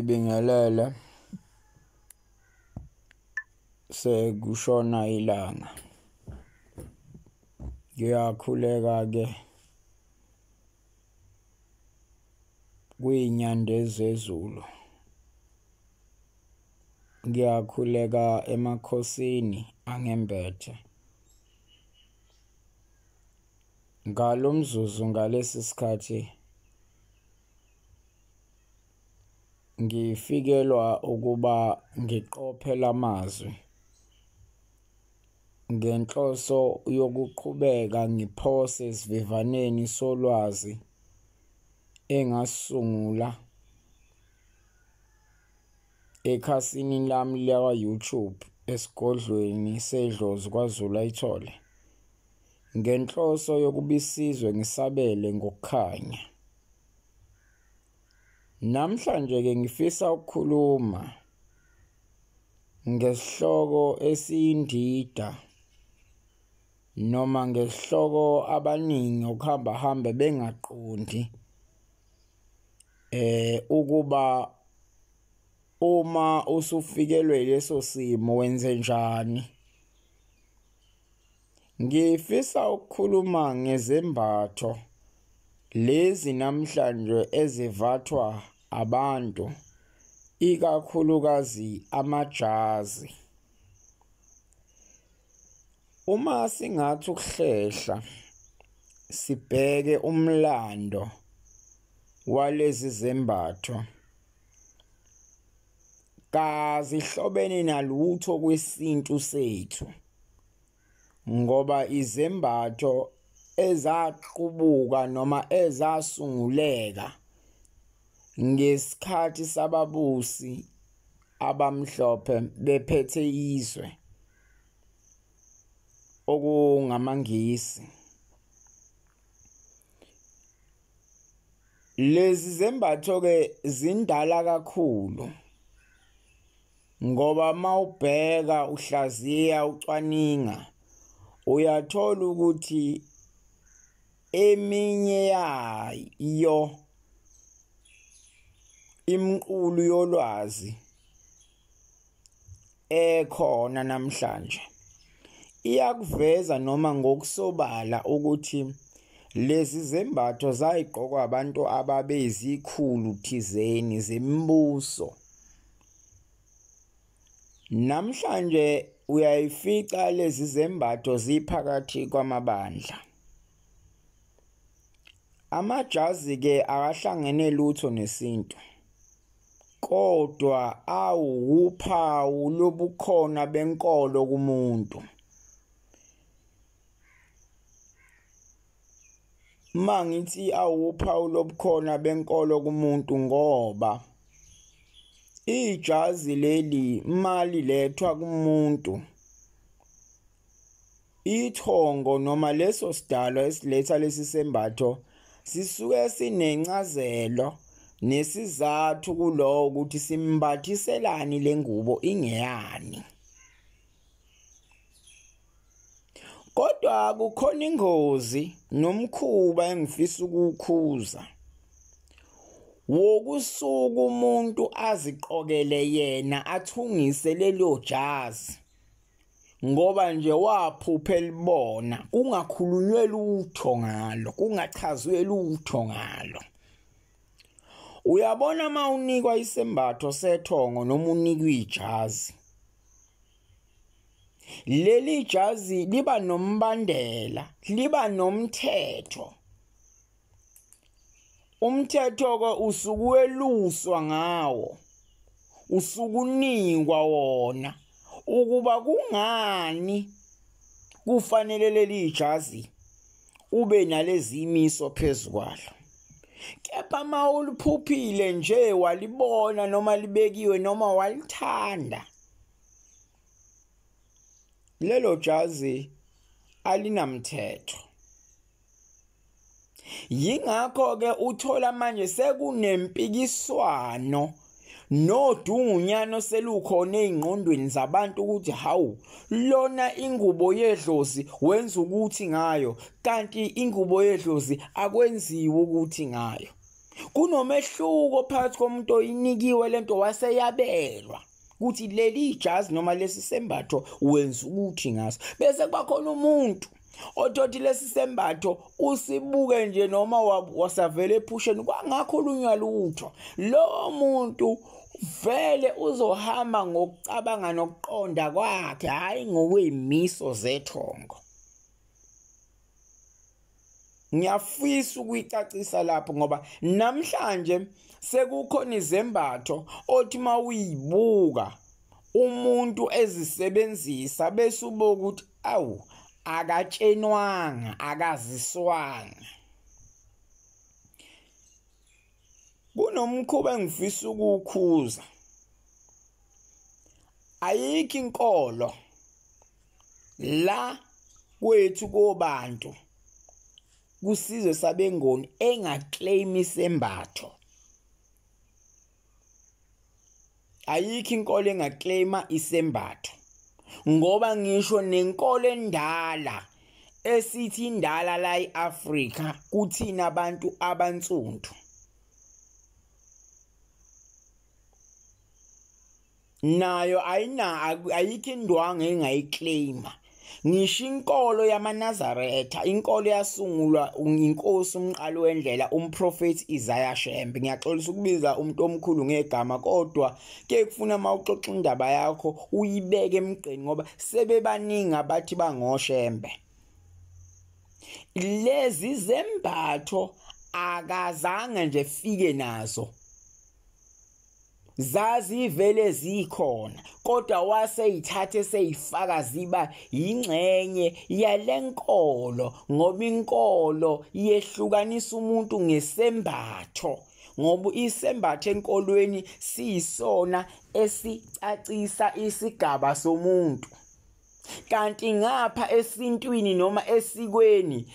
Ngibingelele sekushona ilanga. Ngiyakhuleka ke kwinyande zezulu. Ngiyakhuleka emakhosini angembethe. Ngalo mzuzu ngalesi sikhathi ngifikelwa ukuba ngiqophe lamazwi ngenhloso yokuqhubeka ngiphose esivivaneni solwazi engasungula ekhasini lami lakwa-YouTube esigodlweni sedlozi kwaZulu Ayithole ngenhloso yokuba isizwe ngisabele ngokukhanya. Namhlanje-ke ngifisa ukukhuluma ngesihloko esiyindida noma ngesihloko abaningi okuhamba hambe bengaqondi ukuba uma usufikelwe leso simo wenze njani. Ngifisa ukukhuluma ngezembatho lezi namhlanje ezivathwa abantu, ikakhulukazi amajazi. Uma singathi ukuhlehla sibheke umlando walezi zembatho, kazihlobene nalutho kwesintu sethu, ngoba izembatho ezaqubuka noma ezasunguleka ngesikhathi sababusi abamhlophe bephethe izwe okungamaNgisi. Lezi zembatho ke zindala kakhulu, ngoba mawubheka uhlaziya ucwaninga uyathola ukuthi eminye yayo imiqulu yolwazi ekhona namhlanje iyakuveza noma ngokusobala ukuthi lezi zembatho zayigqokwa abantu ababeyizikhulu thizeni zembuso. Namhlanje uyayifica lezi zembatho ziphakathi kwamabandla. Amajazi ke akahlangene lutho nesintu, kodwa awuphawu lobukhona benkolo kumuntu. Mangithi awuphawu lobukhona benkolo kumuntu, ngoba ijazi leli malilethwa kumuntu, ithongo noma leso sidalwa esiletha lesi sembatho sisuke sinencazelo nesizathu kulowo ukuthi simbathiselani lengubo ingeyani. Kodwa kukhona ingozi nomkhuba engifisa ukukhuza wokusuka umuntu aziqokele yena athungise lelo jazi ngoba nje waphupha elibona, kungakhulunywe lutho ngalo, kungachazwe lutho ngalo. Uyabona uma unikwa isembatho sethongo noma unikwa ijazi, leli jazi liba nombandela, liba nomthetho. Umthetho ke usukuweluswa ngawo, usukunikwa wona ukuba kungani kufanele leli jazi ube nalezi imiso phezu kwalo. Kepha mawuliphuphile nje walibona noma libekiwe noma walithanda, lelo jazi alinamthetho. Yingakho ke uthola manje sekunempikiswano nodungunyano selukhona ezingqondweni zabantu ukuthi hawu, lona ingubo yedlozi wenza ukuthi ngayo, kanti ingubo yedlozi akwenziwa ukuthi ngayo. Kunomehluko phakathi komuntu oyinikiwe lento waseyabelwa ukuthi leli ijazi noma lesi sembatho wenza ukuthi ngaso, bese kuba khona umuntu othothi lesi sembatho usibuke nje noma wasavele ephusheni kwangakhulunywa lutho. Lo muntu vele uzohamba ngokucabanga nokuqonda kwakhe, hayi ngokwemiso zethongo. Ngiyafisa ukuyicacisa lapho ngoba namhlanje sekukhona izembatho othi mawuyibuka umuntu ezisebenzisa bese ubuka ukuthi awu akatshenwanga, akaziswanga. Kunomkhuba engifisa ukukhuza. Ayikho inkolo la kwethu kobantu kusizwe sabengoni engaclaim isembatho. Ayikho inkolo engaclaima isembatho, ngoba ngisho nenkolo endala esithi indala la eAfrika kuthina abantu abansundu nayo ayikho indwangu engayiclaima. Ngisho inkolo yamaNazaretha, inkolo yasungulwa inkosi umqalo wendlela umprofeti Isaiah Shembe. Ngiyaxolisa ukubiza umuntu omkhulu ngegama, kodwa ke kufuna mawuxoxa indaba yakho uyibeke emgqeni ngoba sebebaningi abathi bangoShembe. Lezi zembatho akazange nje fike nazo, zazivele zikhona, kodwa waseyithathe seyifaka ziba ingxenye yalenkolo, ngoba inkolo yehlukanisa umuntu ngesembatho, ngoba isembatho enkolweni siyisona esicacisa isigaba somuntu. Kanti ngapha esintwini noma esikweni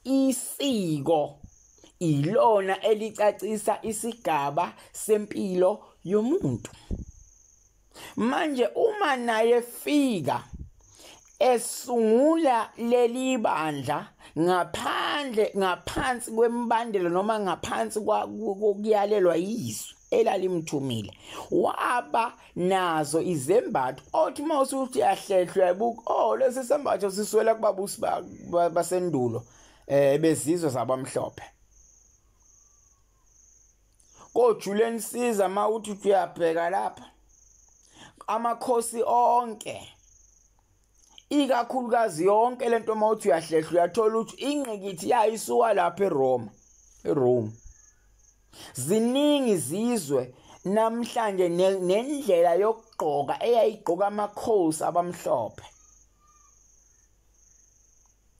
isiko ilona elicacisa isigaba sempilo yomuntu. Manje uma naye fika esungula leli bandla ngaphandle ngaphansi kwembandela noma ngaphansi kokuyalelwa yizwi elalimthumile, waba nazo izembatho othi mawusuthi uyahlehlwa uyabuka, oh lesi sembatho siswela kubabusi basendulo bezizwe zabamhlophe. KoJulian Caesar mawuthi uyabheka lapha amakhosi onke, ikakhulukazi yonke lento mawuthi uyahlehla uyathola ukuthi ingqikithi yayisuka lapha eRoma, eRome. Ziningi izizwe namhlanje nendlela yokugqoka eyayigqoka amakhosi abamhlophe.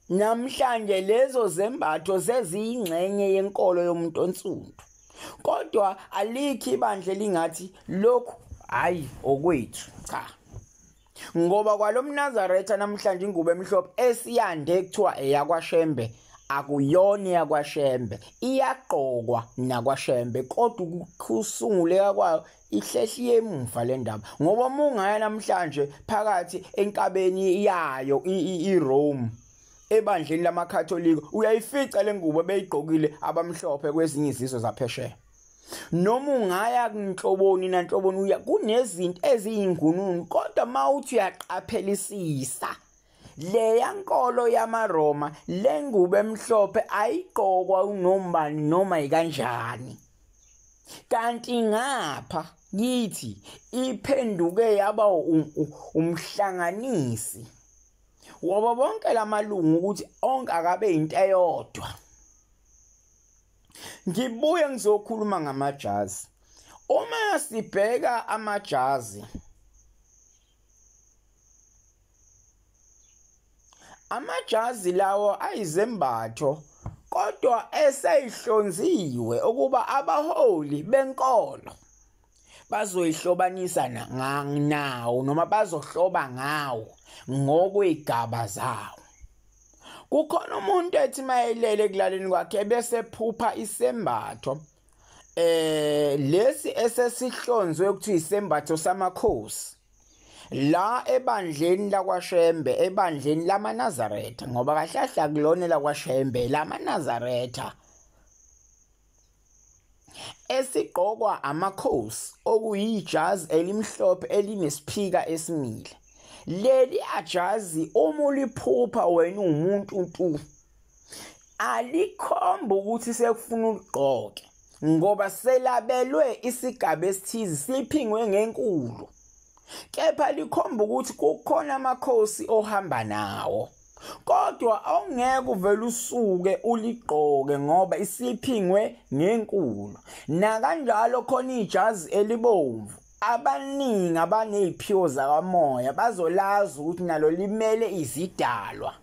Namhlanje lezo zembatho seziyingxenye yenkolo yomuntu onsundu. Kodwa alikho ibandla lingathi lokhu hayi okwethu, cha. Ngoba kwalomNazaretha namhlanje ingubo emhlophe esiyande kuthiwa eyakwaShembe akuyona yakwaShembe, iyagqokwa nakwaShembe, kodwa ukusunguleka kwayo ihlehliye emuva le ndaba. Ngoba uma ungaya namhlanje phakathi enkabeni yayo iRome ebandleni lamaKatholika uyayifica le ngubo beyigqokile abamhlophe kwezinye izizwe zaphesheya. Noma ungaya kunhloboni nanhloboni uya kunezinto eziyingununu, kodwa mawuthi uyaqaphelisisa leya nkolo yamaRoma lengubo emhlophe ayigqokwa unombani noma ikanjani. Kanti ngapha kithi iphenduke yaba umhlanganisi wabo bonke lamalungu ukuthi onke akabe into eyodwa. Ngibuye ngizokhuluma ngamajazi. Uma sibheka amajazi, amajazi lawo ayizembatho kodwa eseyihlonziwe ukuba abaholi benkolo bazoyihlobanisa nawo noma bazohloba ngawo ngokwegaba zawo. Kukhona umuntu ethi mayelele ekulaleni kwakhe bese phupha isembatho lesi esesihlonzwe ukuthi isembatho samakhosi la ebandleni lakwaShembe, ebandleni lamaNazaretha, ngoba kahlahla kulona lakwaShembe lamaNazaretha. esigqokwa amakhosi, okuyijazi elimhlophe elinesiphika esimile. Leli ajazi uma uliphupha wena umuntu ntu, alikhomba ukuthi sekufuna uligqoke ngoba selabelwe isigaba esithize, siphingwe ngenkulu, kepha likhomba ukuthi kukhona amakhosi ohamba nawo, kodwa awungeke uvele usuke uligqoke ngoba isiphingwe ngenkulu. Nakanjalo khona ijazi elibomvu, abaningi abaneziphiwo zakamoya bazolazi ukuthi nalo limele izidalwa,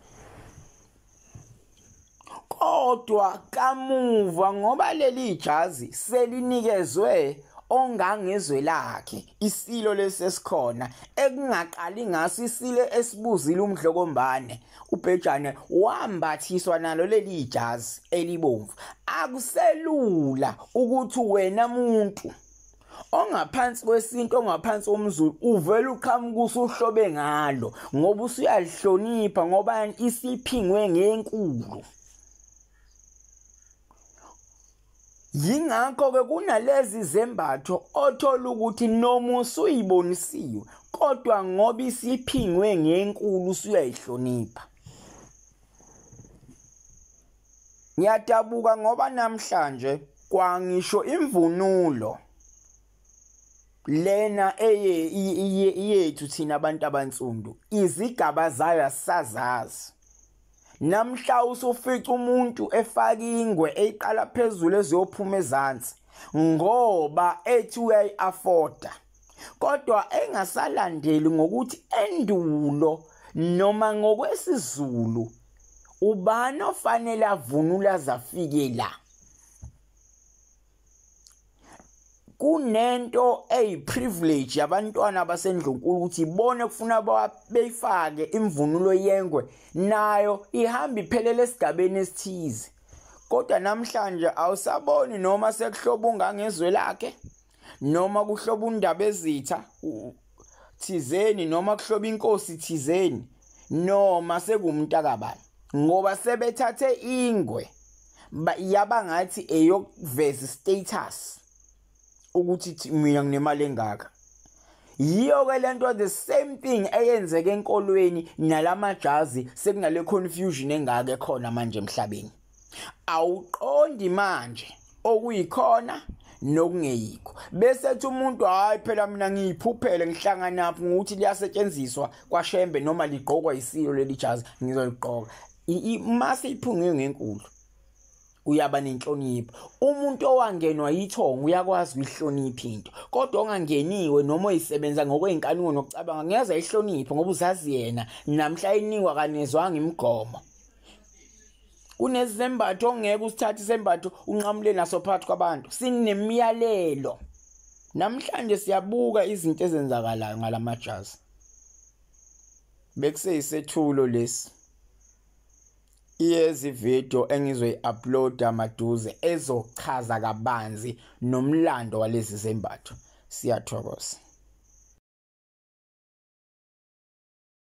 kodwa kamuva ngoba leli jazi selinikezwe ongangezwe lakhe, isilo lesesikhona ekungaqali ngaso, isilo esibuzile uMdlokombane uBhejane wambathiswa nalo leli jazi elibomvu. Akuselula ukuthi wena muntu ongaphansi kwesintu, ongaphansi komZulu, uvela uqhamuka usuhlobe ngalo ngoba usuyalihlonipha, ngoba isiphingwe ngenkulu. Yingakho-ke kunalezi zembatho othola ukuthi noma usuyibonisiwe, kodwa ngoba isiphingwe ngenkulu usuyayihlonipha. Ngiyadabuka ngoba namhlanje kwangisho imvunulo lena eyethu thina abantu abansundu, izigaba zayo asazazi. Namhla usufica umuntu efaka ingwe eyiqala phezulu eziyophuma ezansi ngoba ethi uyayi-afforda, kodwa engasalandeli ngokuthi endulo noma ngokwesiZulu ubani ofanele avunula azafike la. Kunento eyiprivilege yabantwana basendlunkulu ukuthi ibone kufuna beyifake imvunulo yengwe, nayo ihamba iphelele esigabeni esithize. Kodwa namhlanje awusaboni noma sekuhloba ungangezwe lakhe, noma kuhloba undaba ezitha thizeni, noma kuhloba inkosi thizeni, noma sekuwumntakabani, ngoba sebethathe ingwe yaba ngathi eyokuveza status ukuthi mina nginemali engaka. Yiyo ke lento, the same thing eyenzeke enkolweni nalamajazi, sekunale confusion engaka ekhona manje emhlabeni. Awuqondi manje okuyikhona nokungeyikho, bese ethi umuntu hayi phela mina ngiyiphuphele ngihlanganaphi ngokuthi liyasetshenziswa kwaShembe noma ligqokwa isilo leli jazi, ngizoligqoka. Mase iphunge ngenkulu uyaba nenhlonipho. Umuntu owangenwa yithongo uyakwazi ukuyihlonipha into, kodwa ongangeniwe noma oyisebenza ngokweyinkanuko nokucabanga ngeze ayihloniphe ngoba uzazi yena namhla inikwa kanezwanga imigomo. Kunezembatho ongeke usithathe isembatho unqamule naso phakathi kwabantu, sinemiyalelo. Namhlanje siyabuka izinto ezenzakalayo ngalamajazi. Bekuseyisethulo lesi, iyezi video engizoyi-uploada maduze ezochaza kabanzi nomlando walezi zembatho. Siyathokoza.